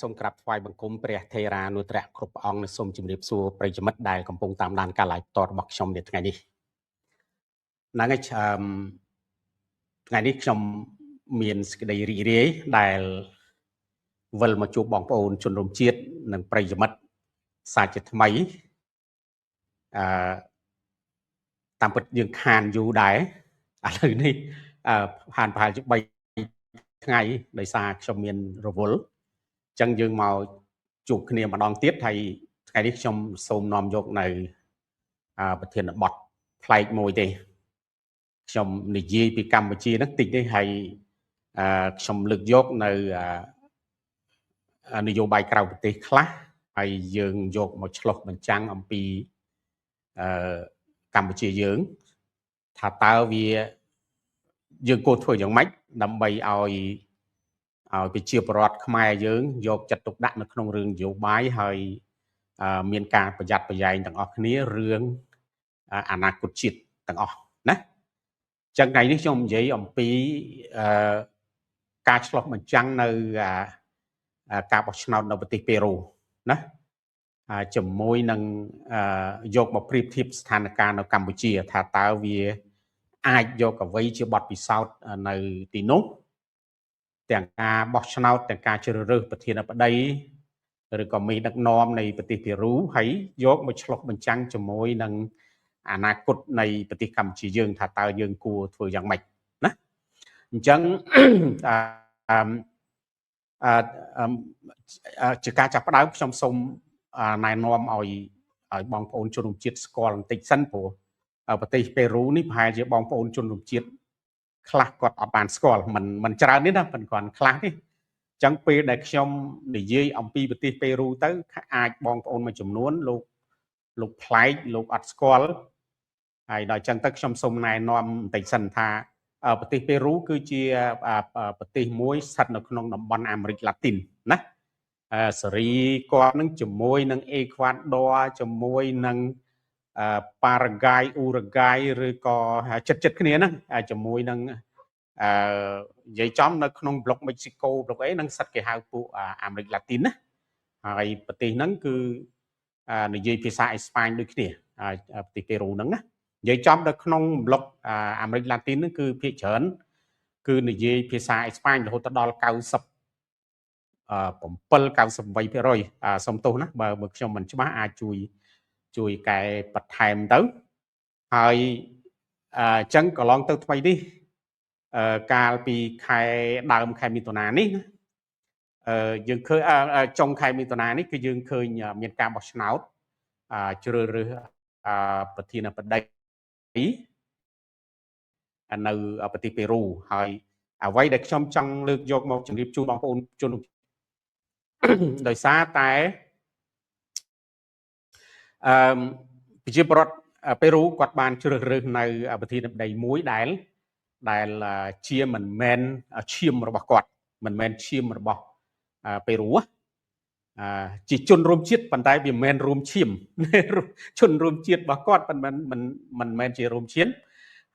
សូមក្រាបថ្វាយបង្គំព្រះថេរានុត្រៈគ្រប់ព្រះអង្គនិងសូមជម្រាបសួរប្រិយមិត្តដែលកំពុងតាមដានការ live ផ្ទាល់របស់ខ្ញុំនៅថ្ងៃនេះហ្នឹងហើយអឺថ្ងៃនេះខ្ញុំមានសេចក្តីរីករាយដែលវិលមកជួបបងប្អូនជនរួមជាតិនិងប្រិយមិត្តសាជាថ្មីអឺតាមពិតយើងខានយូរដែរឥឡូវនេះអឺខានប្រហែលជា3ថ្ងៃដោយសារខ្ញុំមានរវល់អញ្ចឹងយើងមកជួបគ្នាម្ដងទៀតហើយថ្ងៃនេះខ្ញុំសូមនាំយកនៅប្រធានបទប្លែកមួយទេខ្ញុំនិយាយពីកម្ពុជាហ្នឹងតិចទេហើយខ្ញុំលើកយកនៅនយោបាយក្រៅប្រទេសខ្លះហើយយើងយកមកឆ្លុះបញ្ចាំងអំពីអឺកម្ពុជាយើងថាតើវាយើងគួរធ្វើយ៉ាងម៉េចដើម្បីឲ្យប្រជាពលរដ្ឋខ្មែរយើងយកចិត្តទុកដាក់នៅក្នុងរឿងនយោបាយហើយមានការប្រយ័ត្នប្រយែងទាំងអស់គ្នារឿងអនាគតជាតិទាំងអស់ណាចឹងថ្ងៃនេះខ្ញុំនិយាយអំពីការឆ្លុះបញ្ចាំងនៅការបោះឆ្នោតនៅប្រទេសប៉េរូណាជាមួយនឹងយកមកប្រៀបធៀបស្ថានភាពនៅកម្ពុជាថាតើវាអាចយកអ្វីជាបទពិសោធន៍នៅទីនោះទាំងការបោះឆ្នោតទាំងការជ្រើសរើសប្រធានាធិបតីឬក៏មេដឹកនាំនៃប្រទេសប៉េរូហើយយកមកឆ្លុះបញ្ចាំងជាមួយនឹងអនាគតនៃប្រទេសកម្ពុជាយើងថាតើយើងគួរធ្វើយ៉ាងម៉េចណាអញ្ចឹងអឺជាការចាប់ផ្ដើមខ្ញុំសូមណែនាំឲ្យបងប្អូនជនរួមជាតិស្គាល់បន្តិចសិនព្រោះប្រទេសប៉េរូនេះប្រហែលជាបងប្អូនជនរួមជាតិខ្លះគាត់អត់បានស្គាល់មិនច្រើនទេណាប៉ុន្តែគាត់ខ្លះទេអញ្ចឹងពេលដែលខ្ញុំនិយាយអំពីប្រទេសប៉េរូទៅអាចបងប្អូនមួយចំនួនលោកប្លែកលោកអត់ស្គាល់ហើយដល់អញ្ចឹងទៅខ្ញុំសូមណែនាំបន្តិចសិនថាប្រទេសប៉េរូគឺជាប្រទេសមួយស្ថិតនៅក្នុងតំបន់អាមេរិកឡាទីនណាសេរីគាត់នឹងជាមួយនឹងអេក្វាដារជាមួយនឹងប៉ារ៉ាហ្គាយអ៊ូរ៉ាហ្គាយឬក៏ចិត្តចិត្តគ្នាហ្នឹងជាមួយនឹងអឺនិយាយចំនៅក្នុងប្លុកមិចស៊ីកូប្លុកអីហ្នឹងសិតគេហៅពួកអាមេរិកឡាទីនណាហើយប្រទេសហ្នឹងគឺនិយាយភាសាអេស្ប៉ាញដូចគ្នាប្រទេសប៉េរូហ្នឹងណានិយាយចំនៅក្នុងប្លុកអាមេរិកឡាទីនហ្នឹងគឺភាគច្រើនគឺនិយាយភាសាអេស្ប៉ាញរហូតដល់97 98%សុំទោសណាបើខ្ញុំមិនច្បាស់អាចជួយកែបន្ថែមទៅហើយអញ្ចឹងកន្លងទៅថ្មីនេះកាលពីខែដើមខែមិថុនានេះណាយើងឃើញចុងខែមិថុនានេះគឺយើងឃើញមានការបោះឆ្នោតជ្រើសរើសប្រធានាធិបតីនៅប្រទេសប៉េរូហើយអ្វីដែលខ្ញុំចង់លើកយកមកជម្រាបជូនបងប្អូនជនដោយសារតែអឺប្រជាពលរដ្ឋប៉េរូគាត់បានជ្រើសរើសនៅប្រធានាធិបតីមួយដែលជាមិនមែនឈាមរបស់គាត់មិនមែនឈាមរបស់ប៉េរូជាជនរួមជាតិប៉ុន្តែវាមិនមែនរួមឈាមជនរួមជាតិរបស់គាត់ប៉ុន្តែមិនមែនជារួមឈាម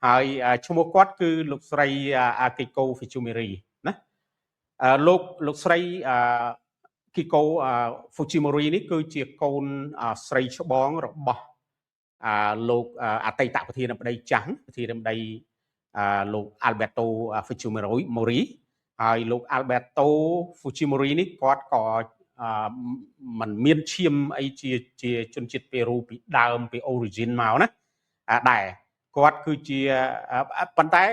ហើយឈ្មោះគាត់គឺលោកស្រីអាគីកូហ្វីជូមេរីណាលោកស្រីគីកូហ្វូជីម៉ូរីនេះគឺជាកូនស្រីច្បងរបស់លោកអតីតប្រធានាធិបតីចាស់ប្រធានាធិបតីលោកអាល់បេតូហ្វូជីម៉ូរីហើយលោកអាល់បេតូហ្វូជីម៉ូរីនេះគាត់ក៏មិនមានឈាមអីជាជនជាតិប៉េរូពីដើមពី origin មកណាដែរគាត់គឺជាប៉ុន្តែ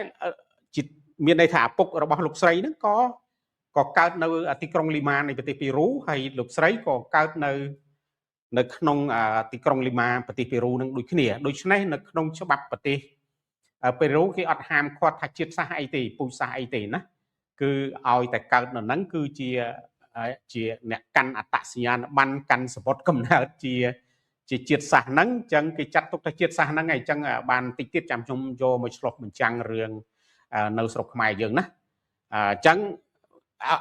មានន័យថាឪពុករបស់លោកស្រីហ្នឹងក៏កើតនៅទីក្រុងលីម៉ានៃប្រទេសប៉េរូហើយលោកស្រីក៏កើតនៅក្នុងទីក្រុងលីម៉ាប្រទេសប៉េរូនឹងដូចគ្នាដូច្នេះនៅក្នុងច្បាប់ប្រទេសប៉េរូគេអត់ហាមឃាត់ថាជាតិសាសន៍អីទេពូជសាសន៍អីទេណាគឺឲ្យតែកើតនៅហ្នឹងគឺជាអ្នកកាន់អត្តសញ្ញាណប័ណ្ណកាន់សម្បត្តិកំណើតជាជាតិសាសន៍ហ្នឹងអញ្ចឹងគេចាត់ទុកថាជាតិសាសន៍ហ្នឹងហើយអញ្ចឹងបានតិចទៀតចាំខ្ញុំយកមកឆ្លុះបញ្ចាំងរឿងនៅស្រុកខ្មែរយើងណាអញ្ចឹង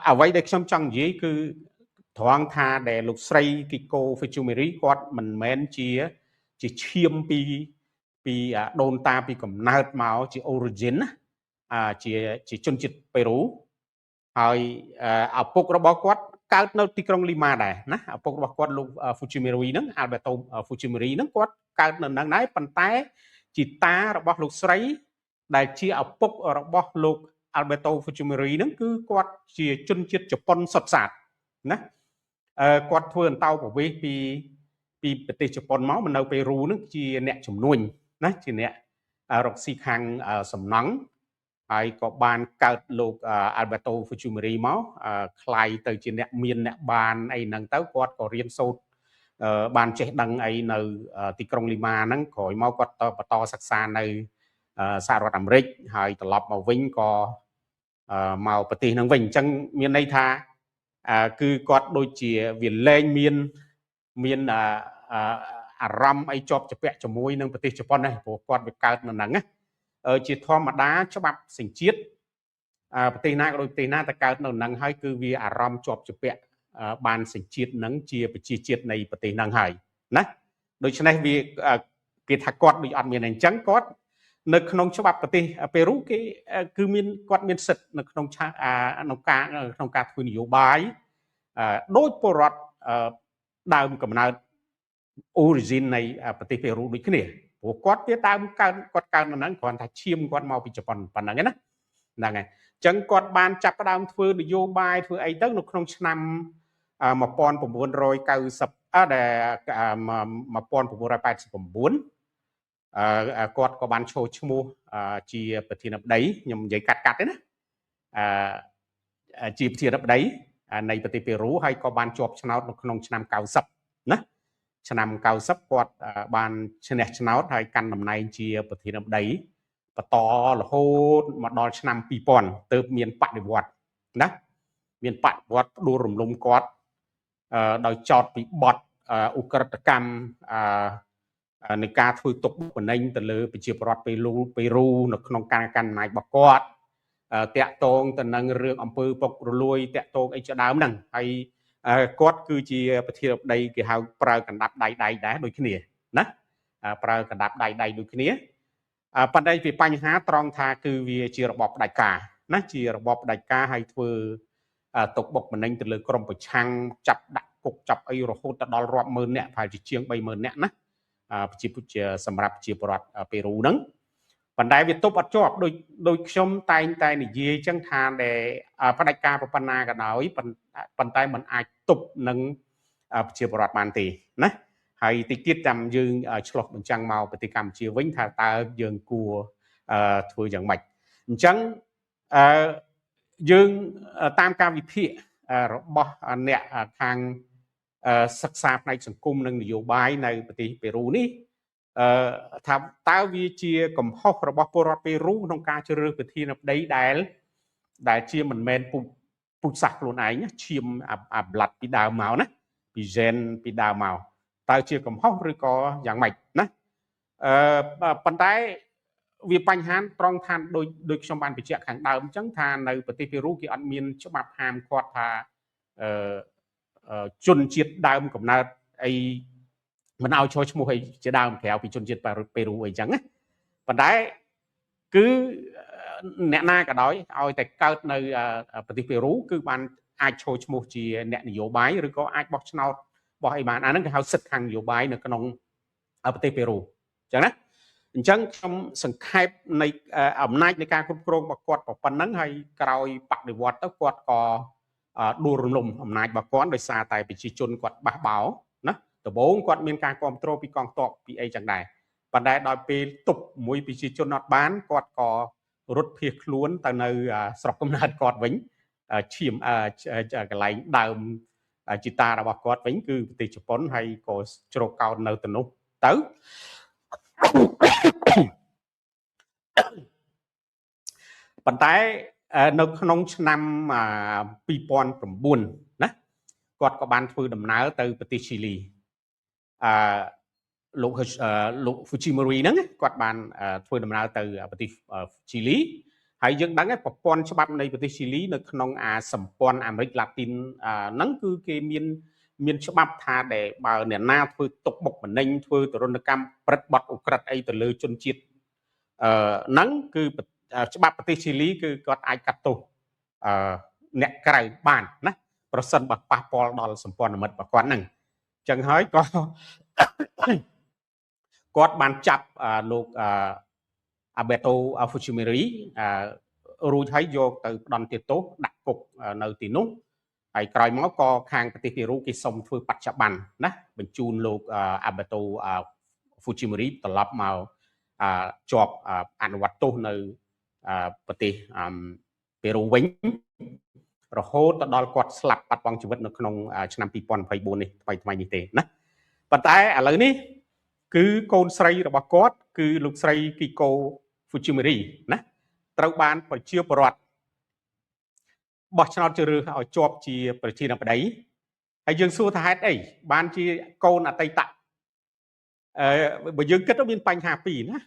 អ្វីដែលខ្ញុំចង់និយាយគឺត្រង់ថាដែលលោកស្រីគីកូហ្វីជូមេរីគាត់មិនមែនជាឈាមពីដូនតាពីកំណើតមកជា origin ណាជាជនជាតិប៉េរូហើយឪពុករបស់គាត់ កើតនៅទីក្រុងលីម៉ាដែរណាឪពុករបស់គាត់លោក Fujimori ហ្នឹង Alberto Fujimori ហ្នឹងគាត់កើតនៅនឹងដែរប៉ុន្តែជីតារបស់លោកស្រីដែលជាឪពុករបស់លោក Alberto Fujimori ហ្នឹងគឺគាត់ជាជនជាតិជប៉ុនសុទ្ធសាធណាគាត់ធ្វើអន្តោប្រវេសន៍ពីប្រទេសជប៉ុនមកនៅពេរូហ្នឹងជាអ្នកជំនួញណាជាអ្នករកស៊ីខាងសំណង់ហើយក៏បានកើតលោក Alberto Fujimori មកក្លាយទៅជាអ្នកមានអ្នកបានអីហ្នឹងទៅគាត់ក៏រៀនសូត្របានចេះដឹងអីនៅទីក្រុងលីម៉ាហ្នឹងក្រោយមកគាត់ទៅបន្តសិក្សានៅសហរដ្ឋអាមេរិកហើយត្រឡប់មកវិញក៏មកប្រទេសហ្នឹងវិញអញ្ចឹងមានន័យថាគឺគាត់ដូចជាវាលែងមានអារម្មណ៍អីជាប់ជាពាក់ជាមួយនឹងប្រទេសជប៉ុនដែរព្រោះគាត់វាកើតនៅហ្នឹងណាជាធម្មតាច្បាប់សញ្ជាតិប្រទេសណាក៏ដូចប្រទេសណាតែកើតនៅហ្នឹងហើយគឺវាអារម្មណ៍ជាប់ជាពាក់បានសញ្ជាតិហ្នឹងជាប្រជាជាតិនៃប្រទេសហ្នឹងហើយណាដូច្នេះវាគេថាគាត់ដូចអត់មានអញ្ចឹងគាត់នៅក្នុងច្បាប់ប្រទេសពេរូគេគឺមានគាត់មានសិទ្ធិនៅក្នុងឆាក្នុងការធ្វើនយោបាយដោយពលរដ្ឋដើមកំណើត origin នៃប្រទេសពេរូដូចគ្នាព្រោះគាត់វាដើមកើតគាត់កើតនៅហ្នឹងគ្រាន់តែឈាមគាត់មកពីជប៉ុនប៉ុណ្ណឹងណាហ្នឹងហើយអញ្ចឹងគាត់បានចាប់ផ្ដើមធ្វើនយោបាយធ្វើអីទៅនៅក្នុងឆ្នាំ1990ដែល1989គាត់ក៏បានចូលឈ្មោះជាប្រធានាធិបតីខ្ញុំនិយាយកាត់ទេណាជាប្រធានាធិបតីនៃប្រទេសពេរូហើយក៏បានជាប់ឆ្នោតនៅក្នុងឆ្នាំ90ណាឆ្នាំ90គាត់បានឈ្នះឆ្នោតហើយកាន់តំណែងជាប្រធានាធិបតីបន្តរហូតមកដល់ឆ្នាំ2000ទើបមានបដិវត្តន៍ណាមានបដិវត្តន៍ផ្ដួលរំលំគាត់ដោយចោទពីបទឧក្រិដ្ឋកម្មនៃការធ្វើទុកបុកម្នេញទៅលើប្រជាពលរដ្ឋពេរូនៅក្នុងការកាន់អំណាចរបស់គាត់តាក់ទងទៅនឹងរឿងអំពើពុករលួយតាក់ទងអីជាដើមហ្នឹងហើយគាត់គឺជាប្រធានាធិបតីគេហៅប្រើកណ្ដាប់ដៃដែរដូចគ្នាណាប្រើកណ្ដាប់ដៃដូចគ្នាប៉ុន្តែពីបញ្ហាត្រង់ថាគឺវាជារបបផ្ដាច់ការណាជារបបផ្ដាច់ការហើយធ្វើទុកបុកម្នេញទៅលើក្រុមប្រឆាំងចាប់ដាក់គុកចាប់អីរហូតទៅដល់រាប់ម៉ឺននាក់ប្រហែលជាជាង30000នាក់ណាប្រជាសម្រាប់ជាពលរដ្ឋពេរូហ្នឹងប៉ុន្តែវាទប់អត់ជាប់ដូចខ្ញុំតែងតែនិយាយចឹងថាដែលផ្ដាច់ការប៉ុណ្ណាក៏ដោយប៉ុន្តែมันអាចទប់នឹងប្រជាពលរដ្ឋបានទេណាហើយតិចទៀតចាំយើងឆ្លុះបញ្ចាំងមកប្រទេសកម្ពុជាវិញថាតើយើងគួរធ្វើយ៉ាងម៉េចអញ្ចឹងយើងតាមការវិភាគរបស់អ្នកខាងសិក្សាផ្នែកសង្គមនិងនយោបាយនៅប្រទេសពេរូនេះថាតើវាជាកំហុសរបស់ពលរដ្ឋពេរូក្នុងការជ្រើសរើសប្រធានាធិបតីដែលជាមិនមែនពូជសាសន៍ខ្លួនឯងឈាមអាប្លាត់ពីដើមមកណាពីហ្សែនពីដើមមកតើជាកំហុសឬក៏យ៉ាងម៉េចណាប៉ុន្តែវាបញ្ហាត្រង់ថាដូចខ្ញុំបានបញ្ជាក់ខាងដើមអញ្ចឹងថានៅប្រទេសពេរូគេអត់មានច្បាប់ហាមឃាត់ថាជនជាតិដើមកំណើតអីមិនឲ្យឈរឈ្មោះអីជាដើមក្រៅពីជនជាតិពេរូអីចឹងណាប៉ុន្តែគឺអ្នកណាក៏ដោយឲ្យតែកើតនៅប្រទេសពេរូគឺបានអាចឈរឈ្មោះជាអ្នកនយោបាយឬក៏អាចបោះឆ្នោតបោះអីបានអាហ្នឹងគេហៅសិទ្ធិខាងនយោបាយនៅក្នុងប្រទេសពេរូអញ្ចឹងណាអញ្ចឹងខ្ញុំសង្ខេបនៃអំណាចនៃការគ្រប់គ្រងរបស់គាត់ប៉ុណ្ណឹងហើយក្រោយបដិវត្តទៅគាត់ក៏ដួលរំលំអំណាចរបស់គាត់ដោយសារតែប្រជាជនគាត់បះបោណាដំបូងគាត់មានការគ្រប់គ្រងពីកងទ័ពពីអីចឹងដែរប៉ុន្តែដល់ពេលទប់មួយប្រជាជនអត់បានគាត់ក៏រត់ភៀសខ្លួនទៅនៅស្រុកកំណើតគាត់វិញឈាមកន្លែងដើមជីតារបស់គាត់វិញគឺប្រទេសជប៉ុនហើយក៏ជ្រកកោននៅទៅនោះទៅប៉ុន្តែនៅក្នុងឆ្នាំ2009ណាគាត់ក៏បានធ្វើដំណើរទៅប្រទេសឈីលីលោក Fujimori ហ្នឹងគាត់បានធ្វើដំណើរទៅប្រទេសឈីលីហើយយើងដឹងហើយប្រព័ន្ធច្បាប់នៃប្រទេសឈីលីនៅក្នុងអាសម្ព័ន្ធអាមេរិកឡាទីនហ្នឹងគឺគេមានច្បាប់ថាដែលបើអ្នកណាធ្វើទុកបុកម្នេញធ្វើទរណកម្មប្រព្រឹត្តបទឧក្រិដ្ឋអីទៅលើជនជាតិហ្នឹងគឺច្បាប់ប្រទេសឈីលីគឺគាត់អាចកាត់ទោសអ្នកក្រៅបានណា ប្រសិនបើប៉ះពាល់ដល់សម្ព័ន្ធមិត្តរបស់គាត់ហ្នឹងអញ្ចឹងហើយក៏គាត់បានចាប់លោកអាបេតូហ្វូជីមីរីរួចហើយយកទៅផ្ដន្ទាទោសដាក់គុកនៅទីនោះហើយក្រោយមកក៏ខាងប្រទេសពេរូគេសុំធ្វើបច្ចុប្បន្នណាបញ្ជូនលោកអាបេតូហ្វូជីមីរីត្រឡប់មកជាប់អនុវត្តទោសនៅប្រទេសពេរូវិញរហូតទៅដល់គាត់ស្លាប់បាត់បង់ជីវិតនៅក្នុងឆ្នាំ2024នេះថ្មីថ្មីនេះទេណាប៉ុន្តែឥឡូវនេះគឺកូនស្រីរបស់គាត់គឺលោកស្រីគីកូហ្វូជីមីរីណាត្រូវបានប្រជាពលរដ្ឋបោះឆ្នោតជ្រើសរើសឲ្យជាប់ជាប្រធានាធិបតីហើយយើងសួរថាហេតុអីបានជាកូនអតីតបើយើងគិតទៅមានបញ្ហាពីរណា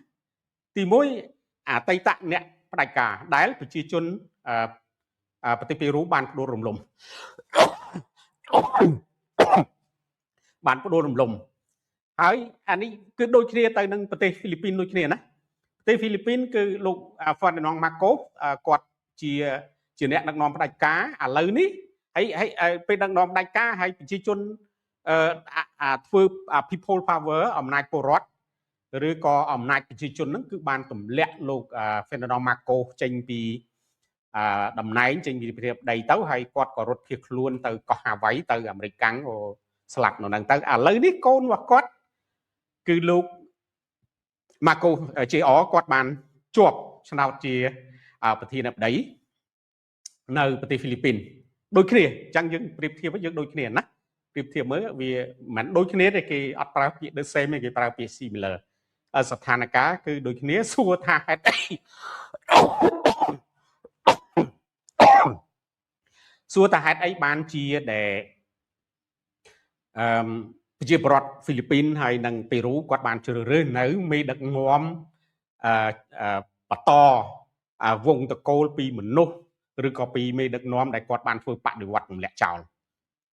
ទី1អតីតអ្នកផ្ដាច់ការដែលប្រជាជនប្រទេសពេរូបានផ្ដួលរំលំបានផ្ដួលរំលំហើយអានេះគឺដូចគ្នាទៅនឹងប្រទេសហ្វីលីពីនដូចគ្នាណាប្រទេសហ្វីលីពីនគឺលោកហ្វឺឌីណង់ម៉ាកូគាត់ជាអ្នកដឹកនាំផ្ដាច់ការឥឡូវនេះហើយពេលដឹកនាំផ្ដាច់ការហើយប្រជាជនធ្វើ people power អំណាចពលរដ្ឋឬក៏អំណាចប្រជាជនហ្នឹងគឺបានទម្លាក់លោកហ្វឺឌីណង់ម៉ាកូចេញពីតំណែងចេញពីប្រធានាធិបតីទៅហើយគាត់ក៏រត់ភៀសខ្លួនទៅកោះហាវ៉ៃទៅអាមេរិកកាំងក៏ស្លាប់នៅហ្នឹងទៅឥឡូវនេះកូនរបស់គាត់គឺលោកម៉ាកូ JR គាត់បានជាប់ឆ្នោតជាប្រធានាធិបតីនៅប្រទេសហ្វីលីពីនដូចគ្នាអញ្ចឹងយើងប្រៀបធៀបយើងដូចគ្នាណាប្រៀបធៀបមើលវាមិនដូចគ្នាទេគេអត់ប្រើពាក្យ the same ទេគេប្រើពាក្យ similar ស្ថានភាពគឺដូចគ្នាសួរថាហេតុអីសួរថាហេតុអីបានជាដែលប្រជាពលរដ្ឋហ្វីលីពីនហើយនិងពេរូគាត់បានជ្រើសរើសនៅមេដឹកនាំបន្តវងតកូលពីមនុស្សឬក៏ពីមេដឹកនាំដែលគាត់បានធ្វើបដិវត្តទម្លាក់ចោល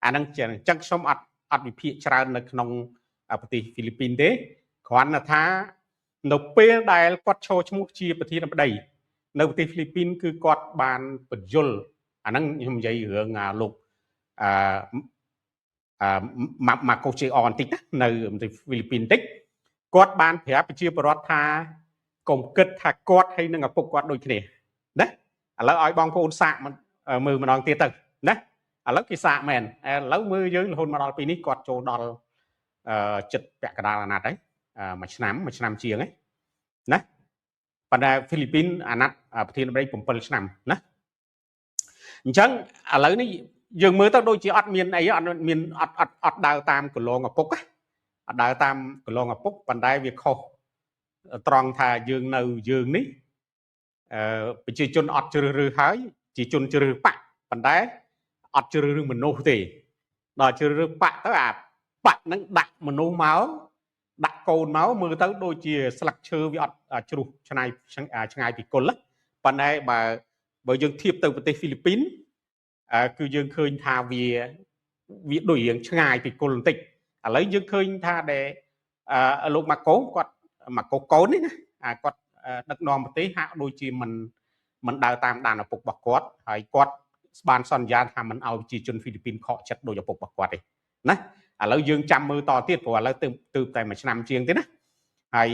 អាហ្នឹងអញ្ចឹងខ្ញុំអត់វិភាគច្រើននៅក្នុងប្រទេសហ្វីលីពីនទេគ្រាន់តែថានៅពេលដែលគាត់ឈរឈ្មោះជាប្រធានាធិបតីនៅប្រទេសហ្វីលីពីនគឺគាត់បានបញ្យលអាហ្នឹងខ្ញុំនិយាយរឿងលោកម៉ាកូជេអបន្តិចណានៅប្រទេសហ្វីលីពីនបន្តិចគាត់បានប្រាប់ប្រជាពលរដ្ឋថាកុំគិតថាគាត់ហើយនឹងឪពុកគាត់ដូចគ្នាណាឥឡូវឲ្យបងប្អូនសាកមើលម្ដងទៀតទៅណាឥឡូវគេសាកមែនឥឡូវមើលយើងរហូតមកដល់ពេលនេះគាត់ចូលដល់ចិត្តពាក់កណ្ដាលអាណត្តិហើយមួយឆ្នាំជាងហ្នឹងណាប៉ុន្តែហ្វីលីពីនអាណត្តិប្រធានាធិបតី7ឆ្នាំណាអញ្ចឹងឥឡូវនេះយើងមើលទៅដូចជាអត់មានអីអត់មានអត់អត់អត់ដើរតាមកន្លងឪពុកអត់ដើរតាមកន្លងឪពុកប៉ុន្តែវាខុសត្រង់ថាយើងនៅយើងនេះប្រជាជនអត់ជ្រើសរើសហើយជាជនជ្រើសរើសបកប៉ុន្តែអត់ជ្រើសរើសមនុស្សទេដល់ជ្រើសរើសបកទៅអាបកហ្នឹងដាក់មនុស្សមកដាក់កូនមកមើលទៅដូចជាស្លឹកឈើវាអត់ជ្រុះឆ្ងាយឆ្ងាយពីគល់ប៉ុន្តែបើយើងធៀបទៅប្រទេសហ្វីលីពីនគឺយើងឃើញថាវាដូចរៀងឆ្ងាយពីគល់បន្តិចឥឡូវយើងឃើញថាដែលលោកម៉ាកូគាត់ម៉ាកូកូននេះណាគាត់ដឹកនាំប្រទេសហាក់ដូចជាមិនដើរតាមដានឪពុករបស់គាត់ហើយគាត់បានសន្យាថាមិនឲ្យប្រជាជនហ្វីលីពីនខកចិត្តដូចឪពុករបស់គាត់ទេណាឥឡូវយើងចាំមើលតទៀតព្រោះឥឡូវទើបតែមួយឆ្នាំជាងទេណាហើយ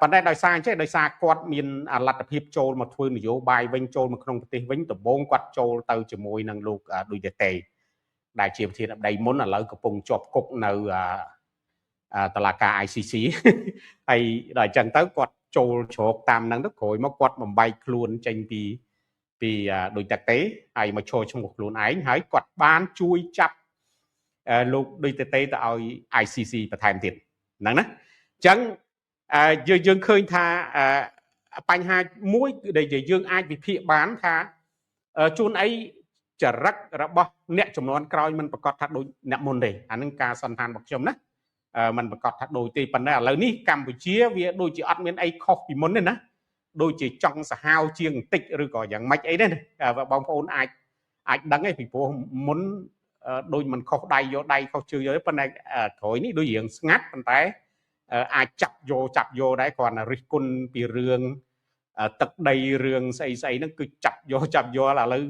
ប៉ុន្តែដោយសារអញ្ចឹងដោយសារគាត់មានលទ្ធភាពចូលមកធ្វើនយោបាយវិញចូលមកក្នុងប្រទេសវិញដំបូងគាត់ចូលទៅជាមួយនឹងលោកឌុយតេតេដែលជាប្រធានាធិបតីមុនឥឡូវកំពុងជាប់គុកនៅតុលាការ ICC ហើយដល់អញ្ចឹងទៅគាត់ចូលជ្រកតាមហ្នឹងទៅក្រោយមកគាត់បំបែកខ្លួនចេញពីឌុយតេតេហើយមកឈរឈ្មោះខ្លួនឯងហើយគាត់បានជួយចាប់លោកឌុយតេតេទៅឲ្យ ICC បន្ថែមទៀតហ្នឹងណាអញ្ចឹងយើងឃើញថាបញ្ហាមួយដែលយើងអាចវិភាគបានថាជួនអីចរិតរបស់អ្នកចំនួនក្រោយមិនប្រកាសថាដូចអ្នកមុនទេអានឹងការសន្និដ្ឋានរបស់ខ្ញុំណាមិនប្រកាសថាដូចទេប៉ុន្តែឥឡូវនេះកម្ពុជាវាដូចជាអត់មានអីខុសពីមុនទេណាដូចជាចង់សាហាវជាងបន្តិចឬក៏យ៉ាងម៉េចអីទេណាបងប្អូនអាចដឹងឯងពីព្រោះមុនដូចមិនខុសដៃយកដៃខុសជើងយកទេប៉ុន្តែក្រោយនេះដូចរៀងស្ងាត់ប៉ុន្តែអាចចាប់យកដែរគ្រាន់តែរិះគន់ពីរឿងទឹកដីរឿងស្អីហ្នឹងគឺចាប់យកឥឡូវ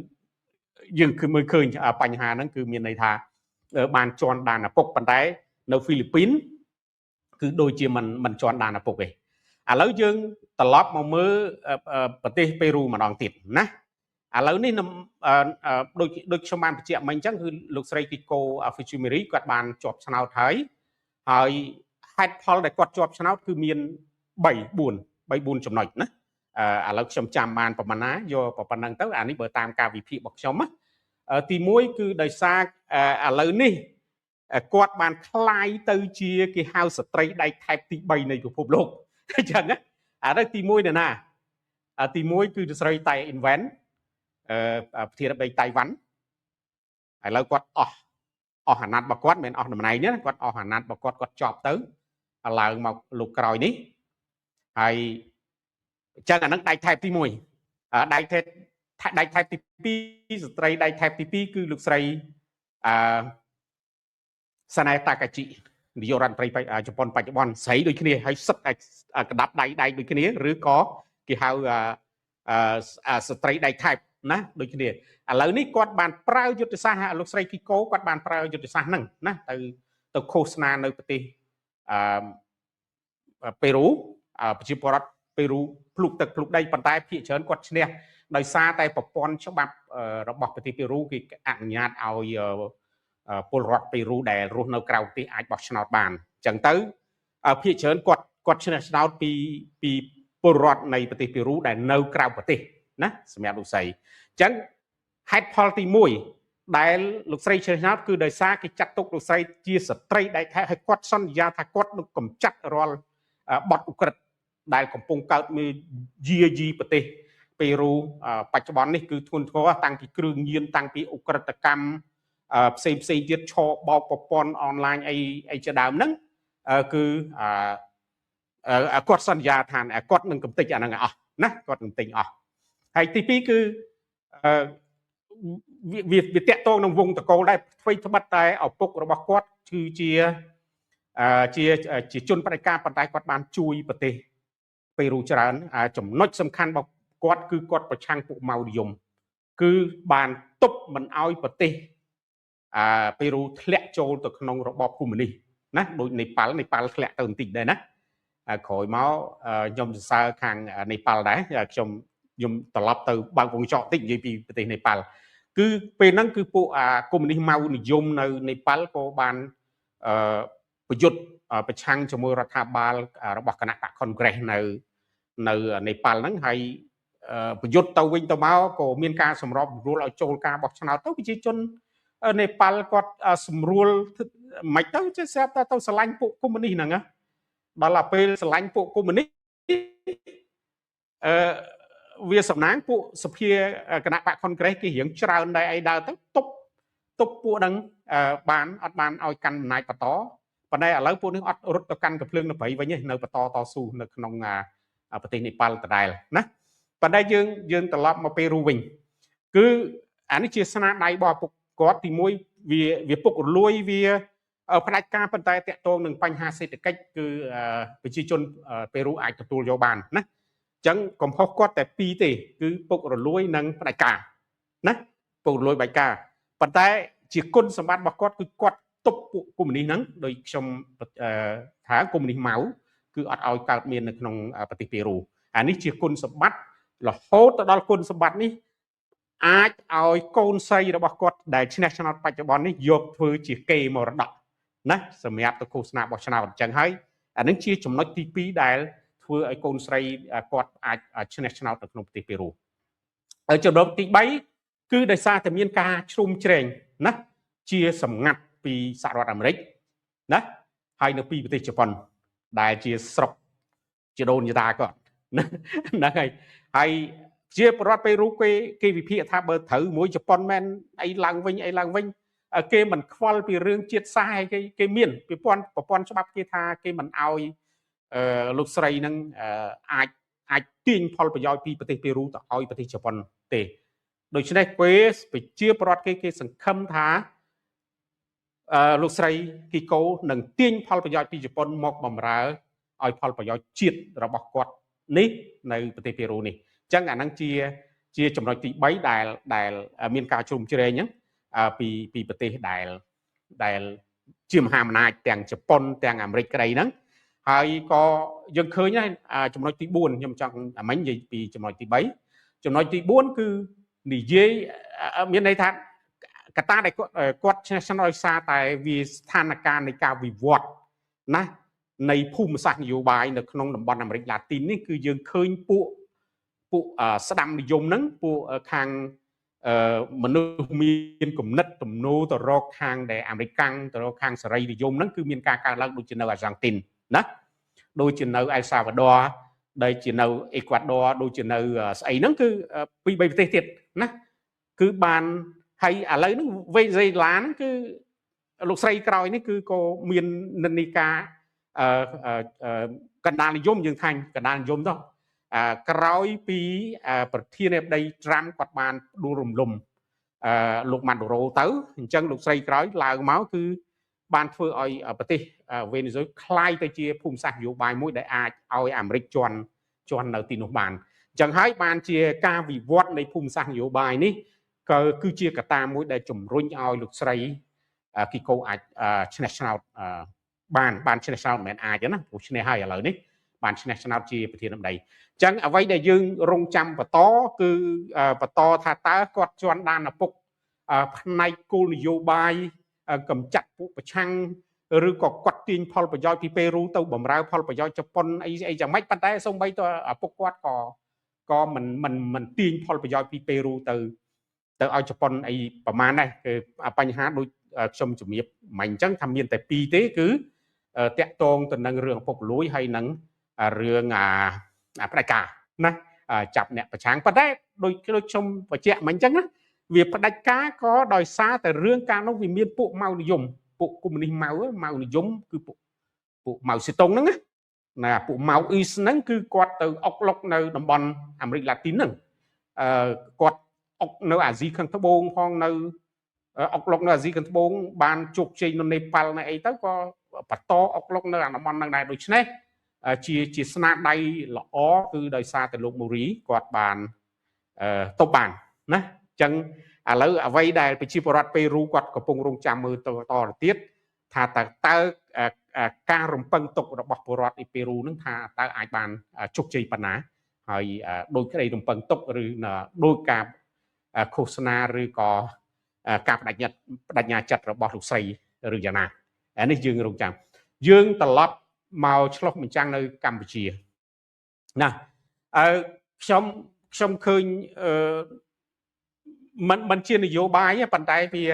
យើងគឺមើលឃើញបញ្ហាហ្នឹង គឺមានន័យថាបានជន់ដានឪពុក ប៉ុន្តែនៅហ្វីលីពីនគឺដូចជាមិនជន់ដានឪពុកទេ។ ឥឡូវយើងត្រឡប់មកមើលប្រទេសពេរូម្ដងទៀតណា។ ឥឡូវនេះដូចខ្ញុំបានបញ្ជាក់មិញអញ្ចឹង គឺលោកស្រីគីកូហ្វីជីមីរីគាត់បានជាប់ឆ្នោតហើយ ហើយហេតុផលដែលគាត់ជាប់ឆ្នោតគឺមាន3 4 3 4ចំណុចណា។ ឥឡូវខ្ញុំចាំបានប្រហែលណាយកប៉ុណ្ណឹងទៅ អានេះបើតាមការវិភាគរបស់ខ្ញុំណា។ ទី1 គឺដោយសារឥឡូវនេះគាត់បានคล้ายទៅជាគេហៅស្ត្រីដែកថែបទី3នៃពិភពលោកអញ្ចឹងណា។ អានេះទី1នៅណា? ទី1គឺស្រីតៃអ៊ីនវ៉ែន ប្រធានាធិបតីតៃវ៉ាន់ ឥឡូវគាត់អស់អាណត្តិរបស់គាត់ មិនអស់តំណែងទេ គាត់អស់អាណត្តិរបស់គាត់ គាត់ចប់ទៅឡើងមកលោកក្រោយនេះហើយ។ អញ្ចឹងអានឹងដែកថែបទី1។ ដែកថែបទី2 ស្ត្រីដែកថែបទី2 គឺលោកស្រីអឺសាណែតាកាជី នាយករដ្ឋមន្ត្រីជប៉ុនបច្ចុប្បន្ន ស្រីដូចគ្នា ហើយសិតតែក្តាប់ដៃដែកដូចគ្នា ឬក៏គេហៅស្ត្រីដែកថែបណាដូចគ្នា។ ឥឡូវនេះគាត់បានប្រើយុទ្ធសាស្ត្រ លោកស្រីគីកូគាត់បានប្រើយុទ្ធសាស្ត្រហ្នឹងណា ទៅឃោសនានៅប្រទេសអឺពេរូ។ ប្រជាពលរដ្ឋពេរូភ្លុកទឹកភ្លុកដី ប៉ុន្តែភាគច្រើនគាត់ឈ្នះ ដោយសារតែប្រព័ន្ធច្បាប់របស់ប្រទេសពេរូគេអនុញ្ញាតឲ្យពលរដ្ឋពេរូដែលរស់នៅក្រៅប្រទេសអាចបោះឆ្នោតបាន។ អញ្ចឹងទៅភាគច្រើនគាត់ឈ្នះឆ្នោតពីពលរដ្ឋនៃប្រទេសពេរូដែលនៅក្រៅប្រទេសណា សម្រាប់លោកស្រី។ អញ្ចឹងហេតុផលទី1ដែលលោកស្រីឈ្នះឆ្នោត គឺដោយសារគេចាត់ទុកលោកស្រីជាស្ត្រីដែលថែ ឲ្យគាត់សន្យាថាគាត់នឹងកម្ចាត់រាល់បទឧក្រិដ្ឋដែលកំពុងកើតមានយាយីប្រទេសពេរូបច្ចុប្បន្ននេះ គឺធ្ងន់ធ្ងរ តាំងពីគ្រឿងញៀន តាំងពីឧក្រិដ្ឋកម្មផ្សេងផ្សេងទៀត ឆបោកប្រព័ន្ធអនឡាញអីអីជាដើមហ្នឹង គឺគាត់សន្យាថាគាត់នឹងកំទេចអាហ្នឹងអស់ណា គាត់នឹងទិញអស់ហើយ។ ទី2 គឺវាតាក់ទងនឹងវងតកូលដែរ អ្វីត្បិតតែឪពុករបស់គាត់គឺជាជាជាជនផ្ដាច់ការ ប៉ុន្តែគាត់បានជួយប្រទេសពេរូច្រើន។ ចំណុចសំខាន់របស់គាត់គឺគាត់ប្រឆាំងពួកម៉ៅនិយម គឺបានទប់មិនឲ្យប្រទេសពេរូធ្លាក់ចូលទៅក្នុងរបបកុម្មុយនីសណា ដូចនេប៉ាល់ នេប៉ាល់ធ្លាក់ទៅបន្តិចដែរណា។ ក្រោយមកខ្ញុំសរសើរខាងនេប៉ាល់ដែរ ខ្ញុំត្រឡប់ទៅបើកវងចកតិចនិយាយពីប្រទេសនេប៉ាល់ គឺពេលហ្នឹងគឺពួកអាកុម្មុយនីសម៉ៅនិយមនៅនេប៉ាល់ក៏បានអឺប្រយុទ្ធប្រឆាំងជាមួយរដ្ឋាភិបាលរបស់គណៈបក Congress នៅនេប៉ាល់ហ្នឹង ហើយប្រយុទ្ធទៅវិញទៅមក ក៏មានការសម្របសម្រួលឲ្យចូលការបោះឆ្នោតទៅ ប្រជាជននេប៉ាល់គាត់សម្រួលមិនទៅចេះ ស្រាប់តែទៅស្រឡាញ់ពួកកុម្មុយនីសហ្នឹងណា។ ដល់តែពេលស្រឡាញ់ពួកកុម្មុយនីស អឺវាសំណាងពួកសភាគណៈបក Congress គេរៀងច្រើនដែរអីដើរទៅទប់ពួកហ្នឹងបាន អត់បានឲ្យកាន់អំណាចបន្ត ប៉ុន្តែឥឡូវពួកនេះអត់រត់ទៅកាន់កំភ្លើងនៅព្រៃវិញទេ នៅបន្តតស៊ូនៅក្នុងប្រទេសនេប៉ាល់ដដែលណា។ ប៉ុន្តែយើងត្រឡប់មកពេរូវិញ គឺអានេះជាស្នាដៃរបស់ឪពុកគាត់។ ទី1 វាពុករលួយ វាផ្ដាច់ការ ប៉ុន្តែតាក់ទងនឹងបញ្ហាសេដ្ឋកិច្ច គឺប្រជាជនពេរូអាចទទួលយកបានណា។ អញ្ចឹងកំហុសគាត់តែពីរទេ គឺពុករលួយនិងផ្ដាច់ការណា ពុករលួយផ្ដាច់ការ។ ប៉ុន្តែជាគុណសម្បត្តិរបស់គាត់ គឺគាត់ទប់ពួកកុម្មុយនីសហ្នឹង ដោយខ្ញុំថាកុម្មុយនីសម៉ៅគឺអត់ឲ្យកើតមាននៅក្នុងប្រទេសពេរូ។ អានេះជាគុណសម្បត្តិ រហូតទៅដល់គុណសម្បត្តិនេះអាចឲ្យកូនស្រីរបស់គាត់ដែលឈ្នះឆ្នោតបច្ចុប្បន្ននេះយកធ្វើជាកេរមរតកណា សម្រាប់ទៅឃោសនាបោះឆ្នោត។ អញ្ចឹងហើយអានឹងជាចំណុចទី2ដែលធ្វើឲ្យកូនស្រីគាត់អាចឈ្នះឆ្នោតនៅក្នុងប្រទេសពេរូ។ ហើយចំណុចទី3 គឺដោយសារតែមានការជ្រុំជ្រែងណាជាសម្ងាត់ពីសហរដ្ឋអាមេរិកណា ហើយនៅពីប្រទេសជប៉ុនដែលជាស្រុកជាដូនជាតាគាត់ហ្នឹងហើយ។ ហើយជាប្រវត្តិពេរូគេវិភាគថា បើត្រូវមួយជប៉ុនមែនអីឡើងវិញអីឡើងវិញ គេមិនខ្វល់ពីរឿងជាតិសាសន៍ គេមានពីប្រព័ន្ធច្បាប់គេថាគេមិនឲ្យលោកស្រីនឹងអាចទាញផលប្រយោជន៍ពីប្រទេសពេរូទៅឲ្យប្រទេសជប៉ុនទេ។ ដូច្នេះគេប្រជាប្រដ្ឋគេសង្ឃឹមថាលោកស្រីគីកូនឹងទាញផលប្រយោជន៍ពីជប៉ុនមកបំរើឲ្យផលប្រយោជន៍ជាតិរបស់គាត់នេះនៅប្រទេសពេរូនេះ។ អញ្ចឹងអាហ្នឹងជា ជាចំណុចទី3ដែលមានការជ្រោមជ្រែងហ្នឹងពីប្រទេសដែលជាមហាអំណាចទាំងជប៉ុនទាំងអាមេរិកក្តីហ្នឹងហើយក៏យើងឃើញដែរចំណុចទី4ខ្ញុំចង់អាមិញនិយាយពីចំណុចទី3ចំណុចទី4គឺនិយាយមានន័យថាកត្តាដែលគាត់ឈ្នះឆ្នោតដោយសារតែវាស្ថានភាពនៃការវិវត្តណានៃភូមិសាស្ត្រនយោបាយនៅក្នុងតំបន់អាមេរិកឡាទីននេះគឺយើងឃើញពួកស្ដាំនិយមហ្នឹងពួកខាងមនុស្សមានគំនិតទំនោរទៅរកខាងដែលអាមេរិកកាំងទៅរកខាងសេរីនិយមហ្នឹងគឺមានការកើនឡើងដូចជានៅអាហ្សង់ទីនណាដូចជានៅអែលសាវ៉ាឌ័រដូចជានៅអេក្វាឌ័រដូចជានៅស្អីហ្នឹងគឺពី3ប្រទេសទៀតណាគឺបានហើយឥឡូវហ្នឹងវេណេស៊ុយឡាហ្នឹងគឺលោកស្រីក្រោយនេះគឺក៏មាននិន្នាការកណ្ដាលនិយមយើងថាកណ្ដាលនិយមទៅក្រោយពីប្រធានាធិបតីត្រាំគាត់បានដួលរំលំលោកម៉ាឌូរ៉ូទៅអញ្ចឹងលោកស្រីក្រោយឡើងមកគឺបានធ្វើឲ្យប្រទេសវេណេស៊ុយក្លាយទៅជាភូមិសាស្ត្រនយោបាយមួយដែលអាចឲ្យអាមេរិកជន់នៅទីនោះបានអញ្ចឹងហើយបានជាការវិវត្តនៃភូមិសាស្ត្រនយោបាយនេះក៏គឺជាកត្តាមួយដែលជំរុញឲ្យលោកស្រីគីកូអាចឈ្នះឆ្នោតបានឈ្នះឆ្នោតមិនមែនអាចទេណាព្រោះឈ្នះហើយឥឡូវនេះបានឈ្នះឆ្នោតជាប្រធានាធិបតីអញ្ចឹងអ្វីដែលយើងរងចាំបន្តគឺបន្តថាតើគាត់ជន់ដានឪពុកផ្នែកគោលនយោបាយកម្ចាត់ពួកប្រឆាំងឬក៏គាត់ទាញផលប្រយោជន៍ពីពេរូទៅបំរើផលប្រយោជន៍ជប៉ុនអីអីយ៉ាងម៉េចប៉ុន្តែសូម្បីតែឪពុកគាត់ក៏មិនទាញផលប្រយោជន៍ពីពេរូទៅឲ្យជប៉ុនអីប្រមាណដែរគឺបញ្ហាដូចខ្ញុំជំរាបមិញអញ្ចឹងថាមានតែពីរទេគឺតាក់ទងទៅនឹងរឿងឪពុកលួយហើយនឹងរឿងអាផ្ដាច់ការណាចាប់អ្នកប្រឆាំងប៉ុន្តែដូចខ្ញុំបញ្ជាក់មិញអញ្ចឹងណាវាផ្ដាច់ការក៏ដោយសារតែរឿងការនោះវាមានពួកម៉ៅនិយមពួកកុម្មុយនីសម៉ៅនិយមគឺពួកម៉ៅសេតុងហ្នឹងណាពួកម៉ៅអ៊ីសហ្នឹងគឺគាត់ទៅអុកឡុកនៅតំបន់អាមេរិកឡាទីនហ្នឹងគាត់អុកនៅអាស៊ីខាងត្បូងផងនៅអុកឡុកនៅអាស៊ីខាងត្បូងបានជោគជ័យនៅនេប៉ាល់នៅអីទៅក៏បន្តអុកឡុកនៅអាតំបន់ហ្នឹងដែរដូច្នេះជាស្នាដៃល្អគឺដោយសារតែលោកមូរីគាត់បានតបបានណាអញ្ចឹងឥឡូវអ្វីដែលប្រជាពលរដ្ឋពេរូគាត់កំពុងរងចាំមើលតទៅទៀតថាតើការរំពឹងទុករបស់ពលរដ្ឋនៃពេរូនឹងថាតើអាចបានជោគជ័យប៉ុណ្ណាហើយដោយក្តីរំពឹងទុកឬដោយការឃោសនាឬក៏ការបដិញ្ញាចិត្តរបស់លោកស្រីឬយ៉ាងណានេះយើងរងចាំយើងត្រឡប់មកឆ្លុះបញ្ចាំងនៅកម្ពុជាណាខ្ញុំឃើញមិនជានយោបាយទេប៉ុន្តែវា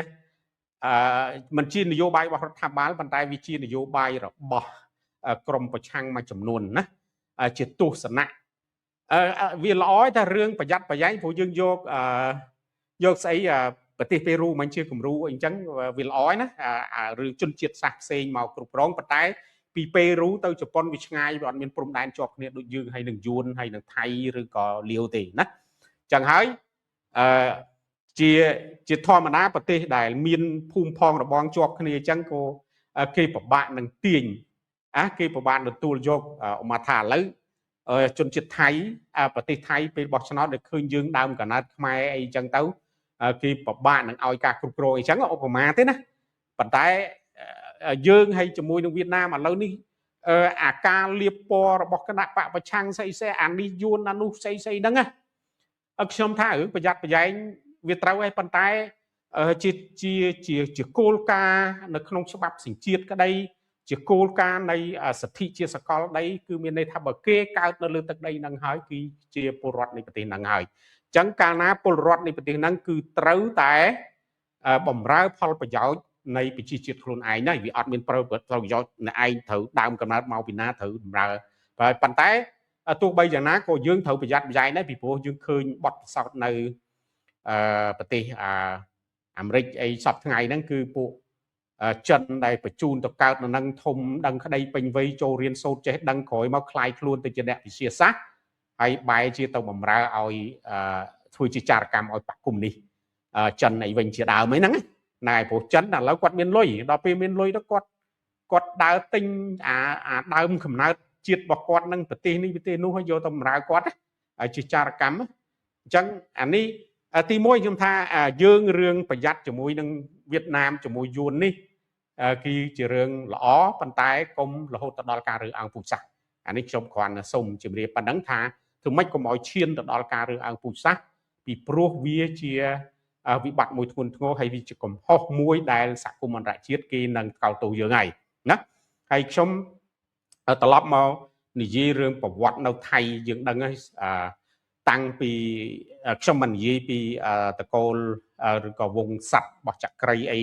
មិនជានយោបាយរបស់រដ្ឋាភិបាលប៉ុន្តែវាជានយោបាយរបស់ក្រមប្រឆាំងមួយចំនួនណាជាទស្សនៈវាល្អតែរឿងប្រយ័ត្នប្រយែងព្រោះយើងយកស្អីប្រទេសពេរូមិនជាគំរូអីចឹងវាល្អណារឿងជនជាតិសាសន៍ផ្សេងមកគ្រប់គ្រងប៉ុន្តែពីពេរូទៅជប៉ុនវាឆ្ងាយវាអត់មានព្រំដែនជាប់គ្នាដូចយើងហើយនឹងយួនហើយនឹងថៃឬក៏លាវទេណាចឹងហើយជាធម្មតាប្រទេសដែលមានភូមិផងរបងជាប់គ្នាអញ្ចឹងក៏គេពិបាកនឹងទាញគេពិបាកទទួលយកមកថាឥឡូវជនជាតិថៃប្រទេសថៃពេលបោះឆ្នោតដែលឃើញយើងដើមកណើតខ្មែរអីអញ្ចឹងទៅគេពិបាកនឹងឲ្យការគ្រប់គ្រងអីចឹងឧបមាទេណាប៉ុន្តែយើងហើយជាមួយនឹងវៀតណាមឥឡូវនេះអាការលៀបពណ៌របស់គណៈបកប្រឆាំងស្អីស្អីអានេះយួនអានោះស្អីស្អីហ្នឹងណាខ្ញុំថារឿងប្រយ័ត្នប្រយែងវាត្រូវហើយប៉ុន្តែជាជាជាជាគោលការណ៍នៅក្នុងច្បាប់សញ្ជាតិក្តីជាគោលការណ៍នៃសិទ្ធិជាសកលដីគឺមានន័យថាបើគេកើតនៅលើទឹកដីហ្នឹងហើយគឺជាពលរដ្ឋនៃប្រទេសហ្នឹងហើយអញ្ចឹងកាលណាពលរដ្ឋនៃប្រទេសហ្នឹងគឺត្រូវតែបំរើផលប្រយោជន៍នៃប្រជាជាតិខ្លួនឯងណាវាអត់មានប្រយោជន៍អ្នកឯងត្រូវដើមកំណើតមកពីណាត្រូវបំរើប៉ុន្តែទោះបីយ៉ាងណាក៏យើងត្រូវប្រយ័ត្នប្រយែងដែរពីព្រោះយើងឃើញបទពិសោធន៍នៅប្រទេសអាមេរិកអីសពថ្ងៃហ្នឹងគឺពួកចិនដែលបញ្ជូនទៅកើតនៅនឹងធំដឹងក្តីពេញវ័យចូលរៀនសូត្រចេះដឹងក្រោយមកคล้ายខ្លួនទៅជាអ្នកវិទ្យាសាស្ត្រហើយបែរជាទៅបំរើឲ្យធ្វើជាចារកម្មឲ្យបកគុំនេះចិនអីវិញជាដើមអីហ្នឹងណែព្រោះចិនឥឡូវគាត់មានលុយដល់ពេលមានលុយទៅគាត់ដើរទិញអាដើមកំណើតជាតិរបស់គាត់នឹងប្រទេសនេះប្រទេសនោះឲ្យយកទៅបំរើគាត់ហើយជាចារកម្ម អញ្ចឹងអានេះទី1ខ្ញុំថាយើងរឿងប្រយ័ត្នជាមួយនឹងវៀតណាមជាមួយយួននេះគឺជារឿងល្អប៉ុន្តែកុំរហូតទៅដល់ការរើសអើងពូជសាសន៍អានេះខ្ញុំគ្រាន់តែសូមជម្រាបប៉ុណ្ណឹងថាធ្វើម៉េចកុំឲ្យឈានទៅដល់ការរើសអើងពូជសាសន៍ពីព្រោះវាជាវិបត្តិមួយធ្ងន់ធ្ងរហើយវាជាកំហុសមួយដែលសហគមន៍អន្តរជាតិគេនឹងថ្កោលទោសយើងហើយណាហើយខ្ញុំត្រឡប់មកនិយាយរឿងប្រវត្តិនៅថៃយើងដឹងហើយតាំងពីខ្ញុំមិននិយាយពីតកូលឬក៏វងស័ព្ទរបស់ចក្រីអី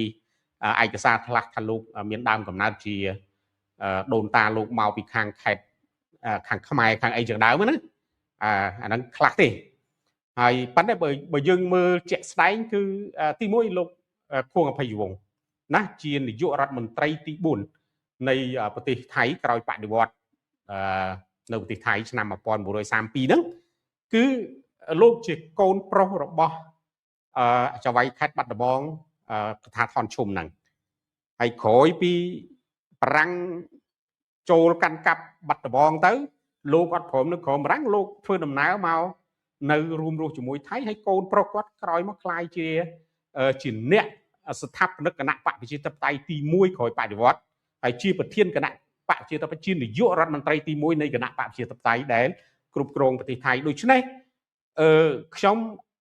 ឯកសារខ្លះថាលោកមានដើមកំណើតជាដូនតាលោកមកពីខាងខេត្តខាងខ្មែរខាងអីចឹងដើមណាអាហ្នឹងខ្លះទេហើយប៉ុន្តែបើយើងមើលជាក់ស្ដែងគឺទី1លោកខួងអភ័យវង្សណាជានាយករដ្ឋមន្ត្រីទី4នៃប្រទេសថៃក្រោយបដិវត្តនៅប្រទេសថៃឆ្នាំ1932ហ្នឹងគឺលោកជាកូនប្រុសរបស់ចៅហ្វាយខេត្តបាត់ដំបងកថាថនឈុំហ្នឹងហើយក្រោយពីបារាំងចូលកាន់កាប់បាត់ដំបងទៅលោកអត់ព្រមនៅក្រោមបារាំងលោកធ្វើដំណើរមកនៅរួមរស់ជាមួយថៃហើយកូនប្រុសគាត់ក្រោយមកក្លាយជាអ្នកស្ថាបនិកគណៈបកប្រជាធិបតេយ្យទី1ក្រោយបដិវត្តហើយជាប្រធានគណៈបកប្រជាធិបតេយ្យជានាយករដ្ឋមន្ត្រីទី1នៃគណៈបកប្រជាធិបតេយ្យដែលគ្រប់គ្រងប្រទេសថៃដូច្នេះខ្ញុំ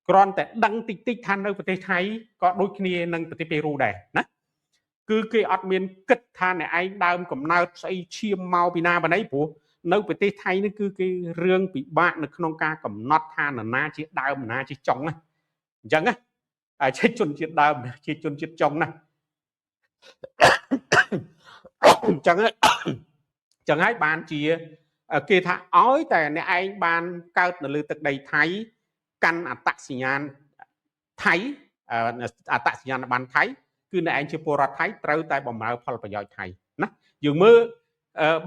គ្រាន់តែដឹងតិចតិចថានៅប្រទេសថៃក៏ដូចគ្នានឹងប្រទេសប៉េរូដែរណាគឺគេអត់មានគិតថាអ្នកឯងដើមកំណើតស្អីឈាមមកពីណាបណីព្រោះនៅប្រទេសថៃនេះគឺគេរឿងពិបាកនៅក្នុងការកំណត់ថានរណាជាដើមនរណាជាចុងណាអញ្ចឹងណាជាជនជាតិដើមជាជនជាតិចុងណាអញ្ចឹងហើយបានជាគេថាឲ្យតែអ្នកឯងបានកើតនៅលើទឹកដីថៃកាន់អត្តសញ្ញាណថៃអត្តសញ្ញាណប័ណ្ណថៃគឺអ្នកឯងជាពលរដ្ឋថៃត្រូវតែបម្រើផលប្រយោជន៍ថៃណាយើងមើល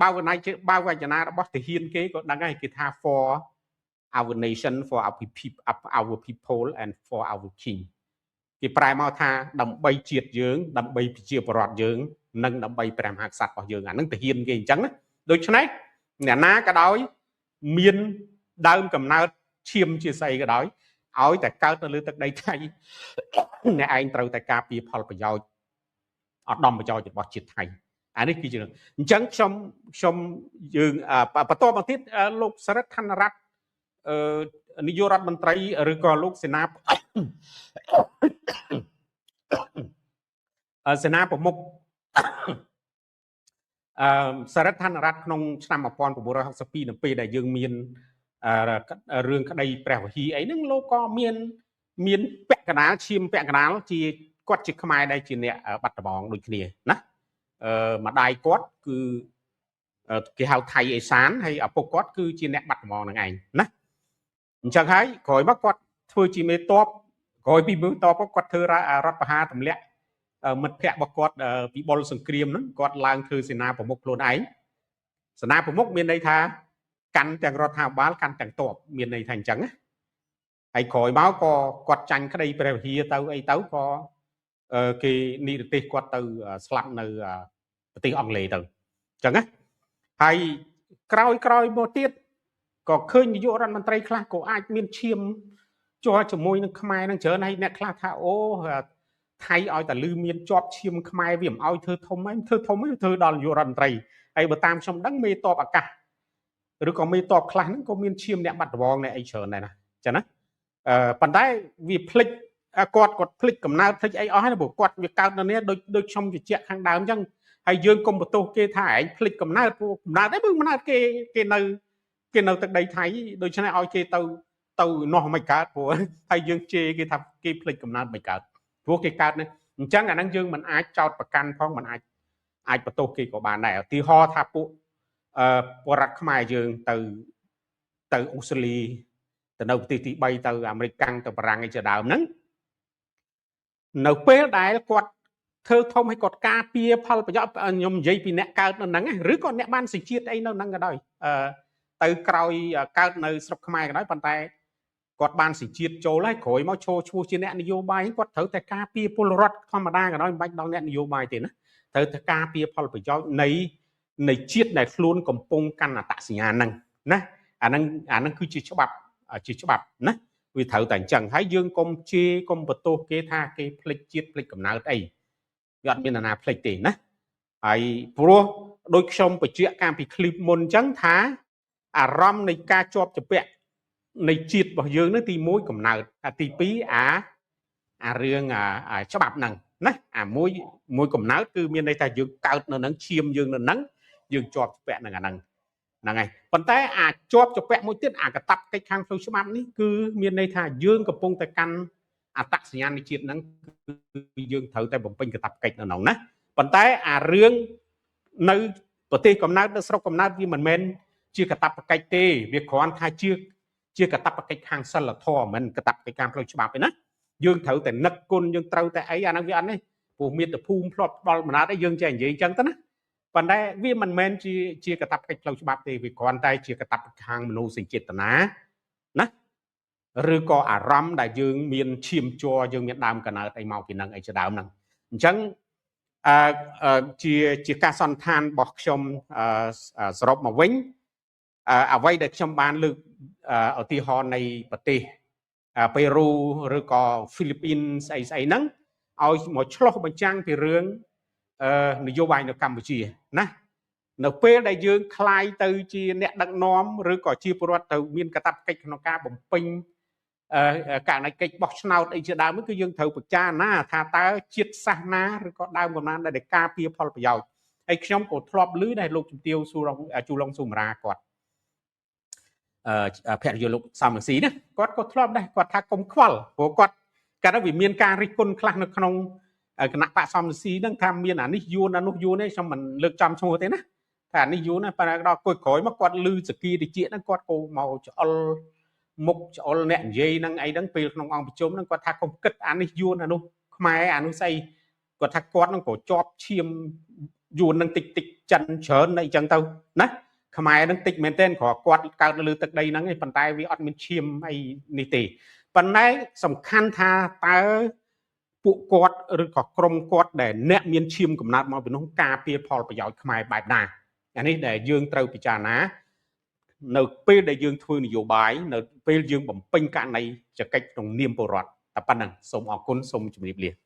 បាវចនារបស់ទាហានគេក៏ដឹងហើយគេថា for our nation for our people and for our king គេប្រែមកថាដើម្បីជាតិយើងដើម្បីប្រជាពលរដ្ឋយើងនិងដើម្បីព្រះមហាក្សត្ររបស់យើងអានឹងទាហានគេអញ្ចឹងណាដូច្នេះអ្នកណាក៏ដោយមានដើមកំណើតឈាមជាស្អីក៏ដោយឲ្យតែកើតនៅលើទឹកដីថៃអ្នកឯងត្រូវតែការពារផលប្រយោជន៍ឧត្តមប្រយោជន៍របស់ជាតិថៃអានេះគឺជាអញ្ចឹងខ្ញុំយើងបន្តមកទៀតលោកសរិទ្ធឋានរតន៍នាយករដ្ឋមន្ត្រីឬក៏លោកសេនាប្រមុខសរិទ្ធឋានរតន៍ក្នុងឆ្នាំ1962នៅពេលដែលយើងមានរឿងក្តីព្រះវិហារអីហ្នឹងលោកក៏មានពាក់កណ្ដាលឈាមពាក់កណ្ដាលជាគាត់ជាខ្មែរដែលជាអ្នកបាត់ដំបងដូចគ្នាណាម្ដាយគាត់គឺគេហៅថៃអេសានហើយឪពុកគាត់គឺជាអ្នកបាត់ដំបងនឹងឯងណាអញ្ចឹងហើយក្រោយមកគាត់ធ្វើជាមេតបក្រោយពីមេតបគាត់ធ្វើរដ្ឋប្រហារទម្លាក់មិត្តភ័ក្តិរបស់គាត់ពីបុលសង្គ្រាមហ្នឹងគាត់ឡើងធ្វើសេនាប្រមុខខ្លួនឯងសេនាប្រមុខមានន័យថាកាន់ទាំងរដ្ឋាភិបាលកាន់ទាំងតបមានន័យថាអញ្ចឹងណាហើយក្រោយមកក៏គាត់ចាញ់ក្តីព្រះវិហារទៅអីទៅក៏គេនិរទេសគាត់ទៅស្លាប់នៅប្រទេសអង់គ្លេសទៅអញ្ចឹងណាហើយក្រោយមកទៀតក៏ឃើញនាយករដ្ឋមន្ត្រីខ្លះក៏អាចមានឈាមជាប់ជាមួយនឹងខ្មែរនឹងច្រើនហើយអ្នកខ្លះថាអូថៃឲ្យតែលឺមានជាប់ឈាមខ្មែរវាមិនឲ្យធ្វើធំហ្នឹងធ្វើធំហ្នឹងធ្វើដល់នាយករដ្ឋមន្ត្រីហើយបើតាមខ្ញុំដឹងមេតបអាកាសឬក៏មេតបខ្លះហ្នឹងក៏មានឈាមអ្នកបាត់ដំបងអ្នកអីច្រើនដែរណាចឹងណាប៉ុន្តែវាភ្លេចគាត់ភ្លេចកំណើតភ្លេចអីអស់ហើយព្រោះគាត់វាកើតនៅនេះដូចខ្ញុំជជាក់ខាងដើមអញ្ចឹងហើយយើងកុំបន្ទោសគេថាឯងភ្លេចកំណើតព្រោះកំណើតអីកំណើតគេគេនៅទឹកដីថៃដូច្នេះឲ្យគេទៅនោះមិនកើតព្រោះហើយយើងជេរគេថាគេភ្លេចកំណើតមិនកើតព្រោះគេកើតនេះអញ្ចឹងអាហ្នឹងយើងមិនអាចចោតប្រកាន់ផងមិនអាចបន្ទោសគេក៏បានដែរឧទាហរណ៍ថាពួកពលរដ្ឋខ្មែរយើងទៅអូស្ត្រាលីទៅនៅប្រទេសទី3ទៅអាមេរិកកាំងទៅបារាំងឯជាដើមហ្នឹងនៅពេលដែលគាត់ធ្វើធំឲ្យគាត់ការពារផលប្រយោជន៍ខ្ញុំនិយាយពីអ្នកកើតនៅហ្នឹងឬក៏អ្នកបានសញ្ជាតិអីនៅហ្នឹងក៏ដោយទៅក្រោយកើតនៅស្រុកខ្មែរក៏ដោយប៉ុន្តែគាត់បានសញ្ជាតិចូលហើយក្រោយមកឈរឈ្មោះជាអ្នកនយោបាយគាត់ត្រូវតែការពារពលរដ្ឋធម្មតាក៏ដោយមិនបាច់ដល់អ្នកនយោបាយទេណាត្រូវតែការពារផលប្រយោជន៍នៃជាតិដែលខ្លួនកំពុងកាន់អត្តសញ្ញាណហ្នឹងណាអាហ្នឹងគឺជាច្បាប់ណា វាត្រូវតែអញ្ចឹងហើយយើងកុំជេរកុំបន្ទោសគេថាគេភ្លេចជាតិភ្លេចកំណើតអីវាអត់មាននរណាភ្លេចទេណាហើយព្រោះដូចខ្ញុំបញ្ជាក់កាលពីឃ្លីបមុនអញ្ចឹងថាអារម្មណ៍នៃការជាប់ជំពាក់នៃជាតិរបស់យើងនេះទី1កំណើតអាទី2អារឿងអាច្បាប់ហ្នឹងណាអាមួយមួយកំណើតគឺមានន័យថាយើងកើតនៅហ្នឹងឈាមយើងនៅហ្នឹងយើងជាប់ជំពាក់នឹងអាហ្នឹងហ្នឹងហើយប៉ុន្តែអាចប់ជំពាក់មួយទៀតអាកតបកិច្ចខាងផ្លូវច្បាប់នេះគឺមានន័យថាយើងកំពុងតែកាន់អត្តសញ្ញាណនៃជាតិហ្នឹងគឺយើងត្រូវតែបំពេញកតបកិច្ចនៅក្នុងណាប៉ុន្តែអារឿងនៅប្រទេសកំណើតនៅស្រុកកំណើតវាមិនមែនជាកតបកិច្ចទេវាគ្រាន់ថាជាកតបកិច្ចខាងសិលធម៌មិនមែនកតបកិច្ចខាងផ្លូវច្បាប់ទេណាយើងត្រូវតែនឹកគុណយើងត្រូវតែអីអាហ្នឹងវាអត់ទេព្រោះមាតុភូមិធ្លាប់ផ្ដល់អំណាចអីយើងចេះនិយាយអញ្ចឹងទៅណាប៉ុន្តែវាមិនមែនជាកតបកិច្ចផ្លូវច្បាប់ទេវាគ្រាន់តែជាកតបកិច្ចខាងមនោសញ្ចេតនាណាឬក៏អារម្មណ៍ដែលយើងមានឈាមជ័រយើងមានដើមកណើតអីមកពីនឹងអីជាដើមហ្នឹងអញ្ចឹងអឺជាការសន្និដ្ឋានរបស់ខ្ញុំសរុបមកវិញអ្វីដែលខ្ញុំបានលើកឧទាហរណ៍នៃប្រទេសប៉េរូឬក៏ហ្វីលីពីនស្អីស្អីហ្នឹងឲ្យមកឆ្លោះបញ្ចាំងពីរឿងនយោបាយនៅកម្ពុជាណានៅពេលដែលយើងคลายទៅជាអ្នកដឹកនាំឬក៏ជាពលរដ្ឋទៅមានកាតព្វកិច្ចក្នុងការបំពេញករណីកិច្ចបោះឆ្នោតអីជាដើមគឺយើងត្រូវពិចារណាថាតើជាតិសាសនាឬក៏ដើមកំណើតដែលការពារផលប្រយោជន៍ហើយខ្ញុំក៏ធ្លាប់ឮដែរលោកជំទាវស៊ូរងជូឡុងស៊ូមរាគាត់ភរិយាលោកសំរងស៊ីណាគាត់ក៏ធ្លាប់ដែរគាត់ថាកុំខ្វល់ព្រោះគាត់កាលនោះវាមានការរិះគន់ខ្លះនៅក្នុងគណៈបកសំរងស៊ីហ្នឹងថាមានអានេះយួនអានោះយួនទេខ្ញុំមិនលើកចំឈ្មោះទេណាថាអានេះយួនណាប៉ុន្តែដល់គួយក្រោយមកគាត់ឮសគីតិចហ្នឹងគាត់ក៏មកច្អុលមុខច្អុលអ្នកនិយាយហ្នឹងអីហ្នឹងពេលក្នុងអង្គប្រជុំហ្នឹងគាត់ថាកុំគិតអានេះយួនអានោះខ្មែរអានោះស្អីគាត់ថាគាត់ហ្នឹងក៏ជាប់ឈាមយួនហ្នឹងតិចតិចចិនច្រើនអីចឹងទៅណាខ្មែរហ្នឹងតិចមែនទែនគ្រាន់គាត់កើតនៅលើទឹកដីហ្នឹងឯងប៉ុន្តែវាអត់មានឈាមអីនេះទេប៉ុន្តែសំខាន់ថាតើពួកគាត់ឬក៏ក្រុមគាត់ដែលអ្នកមានឈាមកំណើតមកពីនោះការពារផលប្រយោជន៍ខ្មែរបែបណាអានេះដែលយើងត្រូវពិចារណានៅពេលដែលយើងធ្វើនយោបាយនៅពេលយើងបំពេញករណីកិច្ចក្នុងនាមពលរដ្ឋតែប៉ុណ្្នឹងសូមអរគុណសូមជម្រាបលា។